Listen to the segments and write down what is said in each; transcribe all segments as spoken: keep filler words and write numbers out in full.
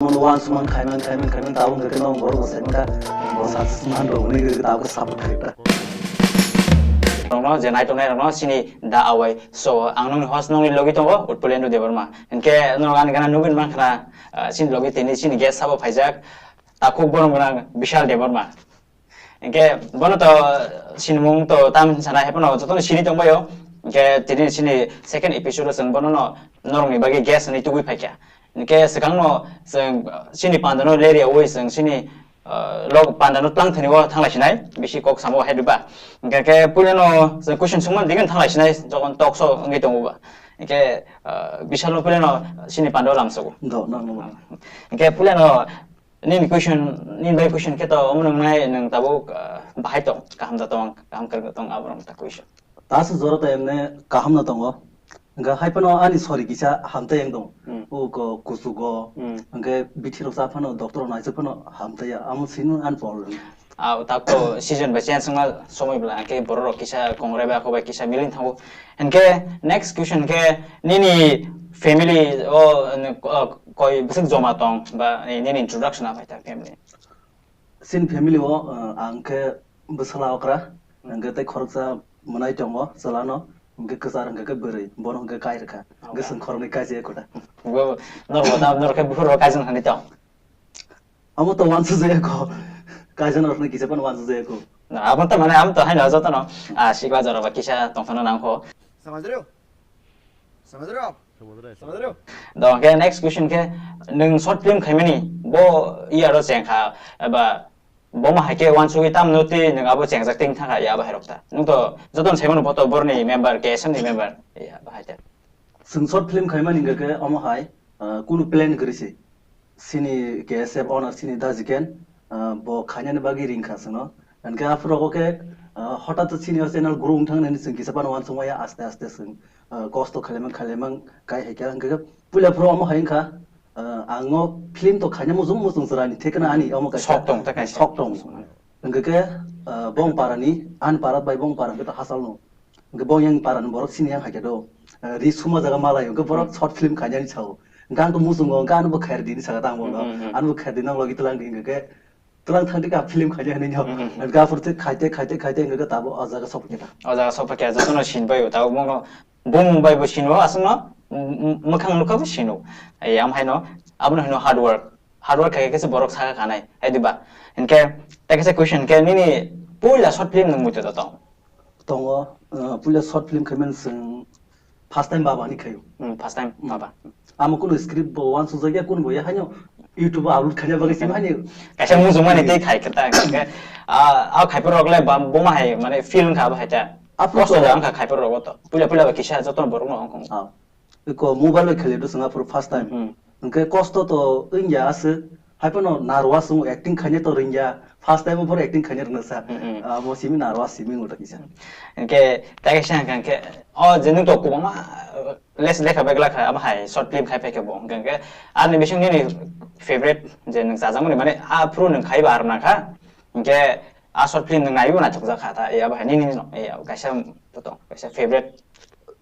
Mon wan suman khaiman khaiman khaiman tabuk hwnkhe no borok bo saimang kha, bo success man rok hwnwi hwnkhe tabuk support khaikha. Rokno je naitongnai rokno sini da awai. So ang nongni host nongni logi tongo Utpulendra Debbarma. Hinkhe norok ani gana nugwi mankha na, ah, sini logi tini sini guest sabo phaijak takhuk borom gwnang Bishal Debbarma. Hinkhe bono to sinimung to tam sana hai phano jotono sini tongbaio. Hinkhe tini sini second episode o chwng bono no norokni bagwi guest hwnwi tubui phaikha. Hinkhe swkangno chwng sini pandano leri yaui chwng sini, ah, log pandano tlang thani o thanglai sinai bisi kok samo hai diba. Hinkhe khe puilano chwng question sungmani digin thanglai sinai jokon talk show wngwi tongo ba. Hinkhe, ah, Bishalno puilano sini pando lamsogo. Do, no, no, no. Hinkhe puilano Nini question, nini bai question khe to omo nwngnai nwng tabuk, ah, bahai tong, kaham da tong, kaham kwrwng tong, abo rok ta question. Tasu jora to emne kaham no tongo. Hwnkhe hai phano ani sori kisa hamtai yang tong. Hmm. O ko kuchugo, Hmm. hwnkhe bithi rok cha phano doctor rok naisuk phano hamtai ya. Amo sino an problem. Ah, tak to season bai change wngma somoi bwla hwnkhe borok rok kisa kongrai bai ako bai kisa miling thango. Hinkhe next question khe nini family o, o, koi bwswk joma tong ba nini introduction a bai ta family? Sin family o, uh, ang khe bwsala okra, hwnkhe tei khoroksa mwnai tongo chwlano, hwnkhe kwchar hwnkhe khe bwrwi, bono hwnkhe kai rwkha, hwnkhe Okay. chwng khoroknwi kai je khuda. Bo norok bo tam norok khe buphuru kai jang thani tong. Amo to wansuk jaya ko, kai jang rokni kisa pan wansuk jaya ko. Na, abo to mane, amo to haino jotono, ah, sikla jora ba kisa tongthokna nang kho. Samajreo? Samajreo? Samajreo? Do, khe next question khe, nwng short film khaimani, bo iyaro chengkha, eba bo ma hai khe wansugwi tamno tei nwng abo chengjak tei thangkha, ya bahai rok ta. Nwng to jotono saimano bo to borni member, K S M ni member, ya bahai ta. Chwng short film khaimani hwnkhe khe omo hai, ah, kunu plan kwrwi se. Sini K S F owner sini Dajiken, ah, bo khainani bagwi ringkha chwngno. Hwnkhe aphuru rogo khe, ah, hotat sini o channel grow wng thang nani chwng kisa phano wansuk maya aste aste chwng, ah, kosto khailaimang khailaimang kai hai khe. Hwnkhe puila phuru omo hai wngkha, ah, ang o film to khaina muchung muchung chwraini thekno ani omo kaisa Sok tong, ta kaisa. Sok tong. Hwnkhe khe, ah, bong parani, ani para bai bong para hwnkhe to hachal no. Hwnkhe bo yang parani borok sini yang hai khe do. Eh, ri suma jaga malai, hwnkhe borok Hmm. short film khainani sao. Hwnkhe ang to muchungo, hwnkhe ano bo khair dini saka tang bo no. Hmm, hmm, hmm. Ano bo khair dini ang logi tlang di, hwnkhe tlang thang di ka film khainani no. Hmm, hmm, hmm. Hwnkhe aphuru tei khaite, khaite, khaite, hwnkhe tabo o jaga sophaikha. O jaga sophaikha, jotono sin bai o, tabo mungno bumung bai bo sino, aswkno, m-, m-, mwkhang nukha bo sino. Ai, am haino, abono hino hard work. Hard work khai khe se borok saka kanai, hai diba? Hinkhe, tei kaisa question khe, nini puila short film nwng muitu da tong? Tongo, uh, puila short film khaimani chwng first time Baba ni khaio. Hmm, first time Hmm. Baba. Amo kunu script bo wansuk jakya, kunu bo ya haino YouTube o upload khaina bagwi simi haino. Kaisa mujung mani tei khai khe ta, hinkhe, ah, ah, khai porok le bam, bo ma hai, mane film kha bo hai ta. Upload Kosto to. Da wngkha khai porok bo to. Puila puila ba kisa joto borok no wngkha. Ah. Eko mobile bai khailaio chwng aphuru first time. Hmm. Hwnkhe kosto to wngya aswk. Hai phano narwa chwng acting khaina to rwngya. First time aphuru acting khaina rwngsa. Hmm, hmm. Ah, bo simi narwa simi wngwi tongkha. Hwnkhe tai kaisa hwnkha hwnkhe, o je nwng to kwbangma, uh, les lekha bai glakha, abo hai short film khai phaikha bo. Hwnkhe hwnkhe ani bising nini favorite je nwng chajakmani mane aphuru nwng khaiba arwna kha. Hwnkhe a short film nwng naiwi bo naithokjak kha ta, e abo hai nini no, e abo kaisa to tong, kaisa favorite.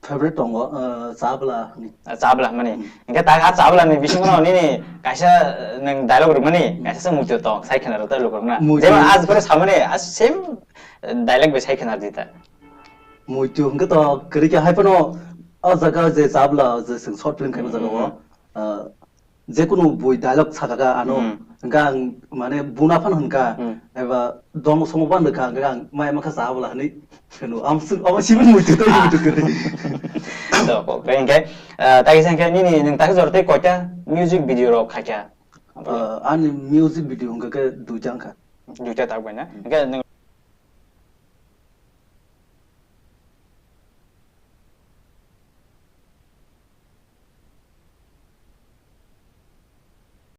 Favorite tongo, uh, Chabla ni. Ah, Chabla mani. Hmm. Hwnkhe ta a Chabla ni bisingo no nini kaisa, uh, nwng dialogue rwmani, Hmm. kaisa se muitu tong, sai khena rwta lukurokna. Muitu. Jeba aji pore samani, a same, uh, dialogue bai sai khena rwdi ta. Muitu hwnkhe to kwrwi khe hai phano o jaga je Chabla je chwng short film khaima jaga o, Hmm. uh, Jekunu bui dialogue sakha kha ano, Hmm. hwnkha ang mane buna phano hwnkha, Hmm. eba dong somo phano hwnkha, hwnkha ang maya makha cha bwla hinwi pheno. Am su-, amo simi muitu to muitu kwrwi. To, kok, hwnkhe, ah, tagisa hwnkhe nini nwng tagisa jora tei koita music video rok khaikha? Ah, ani music video hwnkha khe duita wngkha. Duita tak bai na? Hmm. Hwnkhe nwng